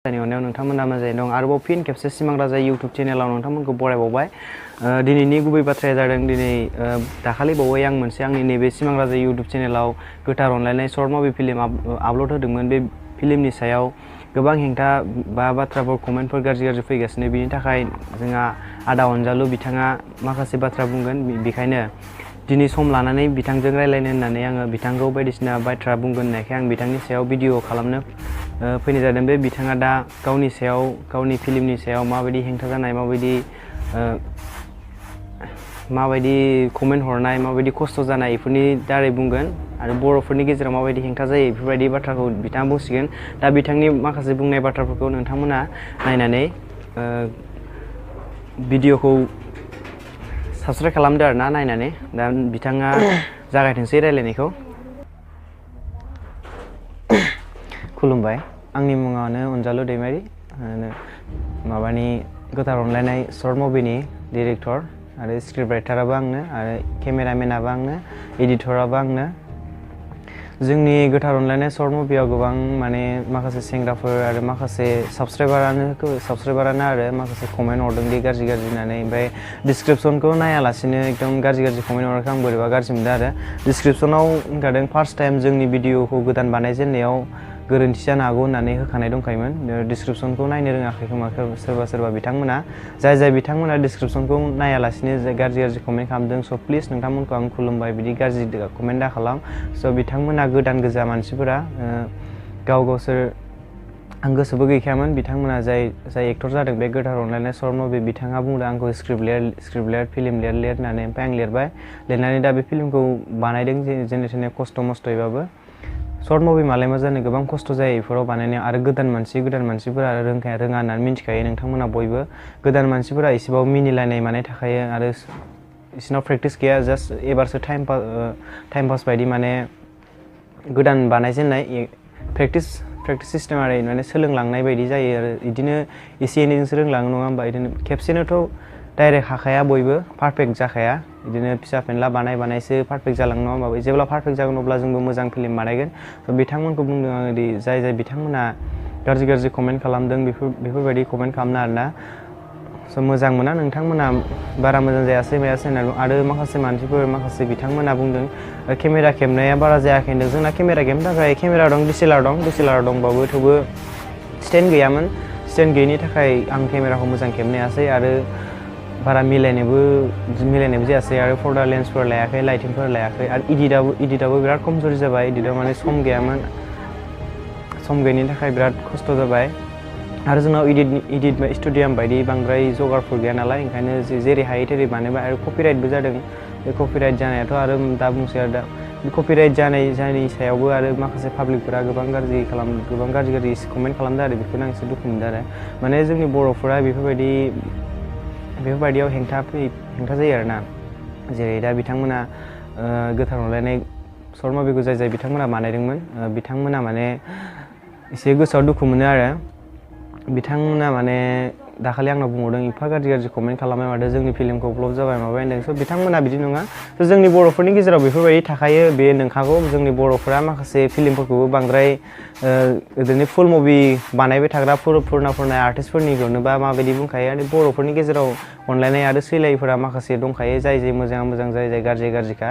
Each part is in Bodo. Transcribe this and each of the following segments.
अननायाव नोंथांमोना मोजाङै दं। आरोबाव फिन खेबसे सिमां राजा इउटुब चेनेलाव नोंथांमोनखौ बरायबावबाय। दिनैनि गुबै बाथ्राया जादों दिनै दाखालि बावै आं मोनसे आंनि नैबे सिमां राजा इउटुब चेनेलाव गोथार अनलायनाय सर्ट मुभि फिल्म आपल'ड होदोंमोन। बे फिल्मनि सायाव गोबां हेंथा बा बाथ्राफोर कमेन्टफोर गाज्रि फैगासिनो। बिनि थाखाय जोंहा आदा अनजालु बिथाङा माखासे बाथ्रा बुंगोन। बेखायनो दिनै सम लानानै बिथांजों रायलायनो होननानै आङो बिथांखौ बायदिसिना बाथ्रा बुंगोन होननायखाय आं बिथांनि सायाव भिडिअ खालामनो फैनाय जादों। बे बिथाङा दा गावनि सायाव गावनि फिल्मनि सायाव माबायदि हेंथा जानाय, माबायदि कमेन्ट हरनाय, माबायदि खस्थ' जानाय बेफोरनि दारै बुंगोन आरो बर'फोरनि गेजेराव माबायदि हेंथा जायो बेफोरबायदि बाथ्राखौ बिथाङा बुंसिगोन। दा बिथांनि माखासे बुंनाय बाथ्राफोरखौ नोंथांमोना नायनानै भिडिअखौ साबस्क्राइब खालामदो आरो ना नायनानै। दा बिथाङा जागायथोंसै रायलायनायखौ। खुलुमबाय, आंनि मुङानो अनजालु दैमारि, माबानि गोथार अनलायनाय सर्ट मुभिनि डिरेक्टर आरो स्क्रिप्ट राइटाराबो आंनो आरो केमेरामेनाबो आंनो, एडिटराबो आंनो। जोंनि गोथार अनलायनाय सर्ट मुभियाव गोबां माखासे सेंग्राफोर आरो माखासे साबस्क्राइबारानो आरो माखासे कमेन्ट हरदों दि गाज्रि होननानै। ओमफ्राय डिसक्रिपसनखौ नायालासिनो एकदम गाज्रि कमेन्ट हरनायखौ आं बोरैबा गाज्रि मोनदों आरो। डिसक्रिपसनाव होनखादों फार्स्ट टाइम जोंनि भिडिअखौ गोदान बानायजेननायाव गोरोन्थि जानो हागौ होननानै होखानाय दंखायोमोन। डिसक्रिपसनखौ नायनो रोङाखै खोमा सोरबा बिथांमोना। जाय बिथांमोना डिसक्रिपसनखौ नायालासिनो गाज्रि कमेन्ट खालामदों, स' प्लिज नोंथांमोनखौ आं खुलुमबाय, बिदि गाज्रि कमेन्ट दा खालाम। स' बिथांमोना गोदान गोजा मानसिफोरा गावसोर आं गोसोबो गैखायामोन। बिथांमोना जाय एक्टर जादों बे गोथार अनलायनाय सर्ट मुभि, बिथाङा बुंदों आंखौ स्क्रिप्ट लिर फिल्म लिर होननानै। ओमफ्राय आं लिरनानै दा बे फिल्मखौ बानायदों जेने थेने खस्थ' मस्थ'यैबाबो। सर्ट मुभि मालाय मा जानो गोबां खस्थ' जायो बेफोराव बानायनायाव। आरो गोदान मानसिफोरा रोङा होननानै मिथिखायो नोंथांमोना बयबो। गोदान मानसिफोरा एसेबाबो मिनिलायनाय थाखायो आरो बिसोरनाव प्रेक्टिस गैया। जास्ट एबारसो टाइम पास बायदि गोदान बानायजेननाय प्रेक्टिस सिस्टेम आरो सोलोंलांनाय बायदि जायो आरो बिदिनो एसे एनैजोंसो रोंलाङो नङा होमबा। बिदिनो खेबसेनोथ' डाइरेक्ट हाखाया, बयबो पारफेक्ट जाखाया। बिदिनो फिसा फेनला बानायसो पारफेक्ट जालाङो नङा होमबा। जेब्ला पारफेक्ट जागोन अब्ला जोंबो मोजां फिल्म बानायगोन। बिथांमोनखौ बुंदों आङो दि जाय बिथांमोना गाज्रि कमेन्ट खालामदों बेफोरबायदि कमेन्ट खालामनो आरोना। स' मोजां मोना, नोंथांमोना बारा मोजां जायासै होननानै। आरो माखासे बिथांमोना बुंदों केमेरा खेबनाया बारा जायाखै होनदों। जोंना केमेरा खेबनो थाखाय केमेरा दं, DSLR दंबाबो थेवबो स्टेन्ड गैयामोन। स्टेन्ड गैयिनि थाखाय आं केमेराखौ मोजां खेबनो हायासै आरो बारा मिलायनायबो जायासै। आरो पर्दा लेन्सफोर लायाखै, लाइटिंफोर लायाखै। आरो इडिटआबो बिराद खमजुरि जाबाय। इडिटआव सम गैयामोन, सम गैयिनि थाखाय बिराद खस्थ' जाबाय। आरो जोंनाव इडिट स्टुडियाम बायदि बांद्राय जगारफोर गैया नालाय, ओंखायनो जेरै हायो तेरै बानायबाय। आरो कपिराइटबो जादों। बे कपिराइट जानायाथ' आरो दा बुंसै आरो दा कपिराइट जानायनि सायावबो आरो माखासे पाब्लिकफोरा गोबां गाज्रि कमेन्ट खालामदों आरो। बेखौनो आं एसे दुखु मोनदों आरो। जोंनि बर'फोरा बेफोरबायदियाव हेंथा जायो आरोना। जेरै दा बिथांमोना गोथार अनलायनाय सर्ट मुभिखौ जाय बिथांमोना बानायदोंमोन, बिथांमोना एसे गोसोआव दुखु मोनो आरो। बिथांमोना दाखालि आंनाव बुंहरदों एफा गाज्रि कमेन्ट खालामबाय माथो, जोंनि फिल्मखौ फ्लप जाबाय माबाय होनदों। स' बिथांमोना बिदि नङा। जोंनि बर'फोरनि गेजेराव बेफोरबायदि थाखायो, बे नंखागौ। जोंनि बर'फोरा माखासे फिल्मफोरखौबो बांद्राय ओरैनो फुल मुभि बानायबाय थाग्रा फुरना आर्टिस्टफोरनिखौनो बा माबायदि बुंखायो। आरो बर'फोरनि गेजेराव अनलायनाय आरो सैलायिफोरा माखासे दंखायो, जाय मोजां जाय गाज्रिखा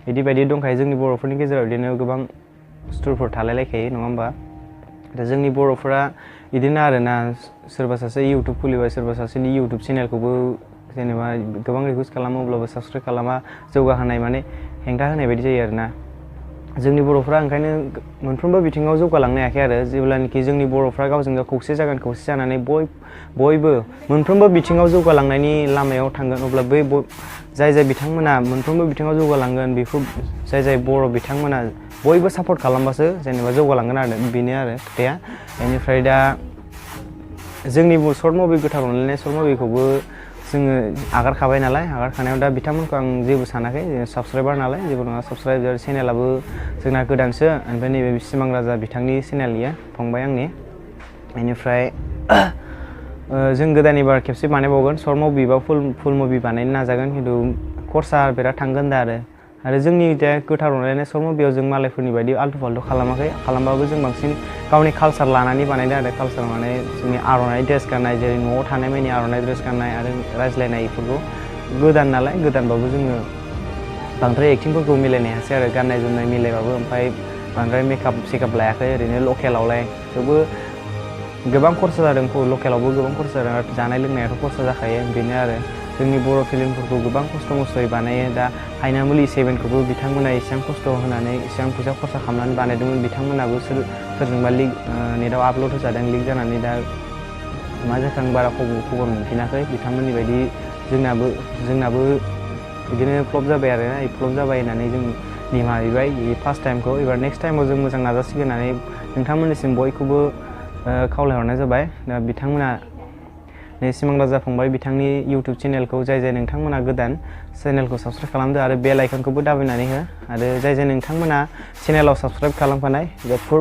बिदि दंखायो। जोंनि बर'फोरनि गेजेराव बिदिनो गोबां सुथुरफोर थालायलायखायो नङा होमबा। दा जोंनि बर'फोरा बिदिनो आरोना, सोरबा सासे इउटुब खुलिबाय, सोरबा सासेनि इउटुब चेनेलखौबो जेनेबा गोबां रिकुवेस्ट खालामो अब्लाबो साबस्क्राइब खालामा, जौगाहोनाय हेंथा होनाय बायदि जायो आरोना। जोंनि बर'फ्रा ओंखायनो मोनफ्रोमबो बिथिङाव जौगालांनो हायाखै आरो। जेब्लानाखि जोंनि बर'फ्रा गावजों गाव खौसे जागोन, खौसे जानानै बयबो मोनफ्रोमबो बिथिङाव जौगालांनायनि लामायाव थांगोन, अब्ला जाय बिथांमोना मोनफ्रोमबो बिथिङाव जौगालांगोन, जाय बर' बिथांमोना बयबो सापर्ट खालामबासो जेनेबा जौगालांगोन आरो। बेनो आरो खोथाया। बेनिफ्राय दा जोंनि सर्ट मुभि गोथार अनलायनाय सर्ट मुभिखौबो जोङो आगारखाबाय नालाय, आगारखानायाव दा बिथांमोनखौ आं जेबो सानाखै। साबस्क्राइबार नालाय जेबो नङा। साबस्क्राइबार चेनेलाबो जोंना गोदानसो। ओमफ्राय नैबे सिमां राजा बिथांनि चेनेल गैया, फंबाय आंनि। बेनिफ्राय जों गोदान एबार खेबसे बानायबावगोन सर्ट मुभि बा फुल मुभि बानायनो नाजागोन। खिन्थु खरसा बिराद थांगोन दा आरो आरो जोंनि दा गोथार रंजानाय सर्ट मुभियाव जों मालायफोरनि बायदि आल्थु फाल्थु खालामाखै, खालामबाबो जों बांसिन गावनि कालसार लानानै बानायदों आरो कालसार माने जोंनि आर'नाइ ड्रेस गाननाय, जेरै न'आव थानाय मानि आर'नाइ ड्रेस गाननाय आरो रायज्लायनाय बेफोरखौ गोदान नालाय, गोदानबाबो जोङो बांद्राय एक्टिंफोरखौ मिलायनो हायासै आरो गाननाय जोमनाय मिलायबाबो, ओमफ्राय बांद्राय मेकआप सेकआप लायाखै, ओरैनो लकेलावलाय थेवबो गोबां खरसा जादों, लकेलावबो गोबां खरसा जादों, जानाय लोंनायाथ' खरसा जाखायो। बेनो आरो जोंनि बर' फिल्मफोरखौ गोबां खस्थ' मस्थ'यै बानायो। दा हायनामुलि 7खौबो बिथांमोना एसेबां खस्थ' होनानै एसेबां फैसा खरसा खालामनानै बानायदोंमोन, बिथांमोनाबो सोरजोंबा लिक नेटआव आपल'ड होजादों, लिक जानानै दा मा जाखो आं बारा खबर मोनफिनाखै बिथांमोननि बायदि। जोंनाबो बिदिनो फ्लप जाबाय आरो ना, फ्लप जाबाय होननानै जों निमाहा बिबाय फार्स्ट टाइमखौ। एबार नेक्स्ट टाइमाव जों मोजां नाजासिगोन होननानै नोंथांमोननिसिम बयखौबो खावलायहरनाय जाबाय। दा बिथांमोना सिमां राजा फंबाय बिथांनि इउटुब चेनेलखौ जाय नोंथांमोना गोदान चेनेलखौ साबस्क्राइब खालामदो आरो बेल आइकनखौबो दाबायनानै हो। आरो जाय नोंथांमोना चेनेलाव साबस्क्राइब खालामखानाय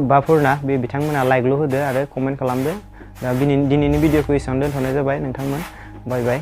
बा पुरना बे बिथांमोना लाइकल' होदो आरो कमेन्ट खालामदो। दा दिनैनि भिडिअखौ एसेबां दोनथ'नाय जाबाय नोंथांमोन, बाय बाय।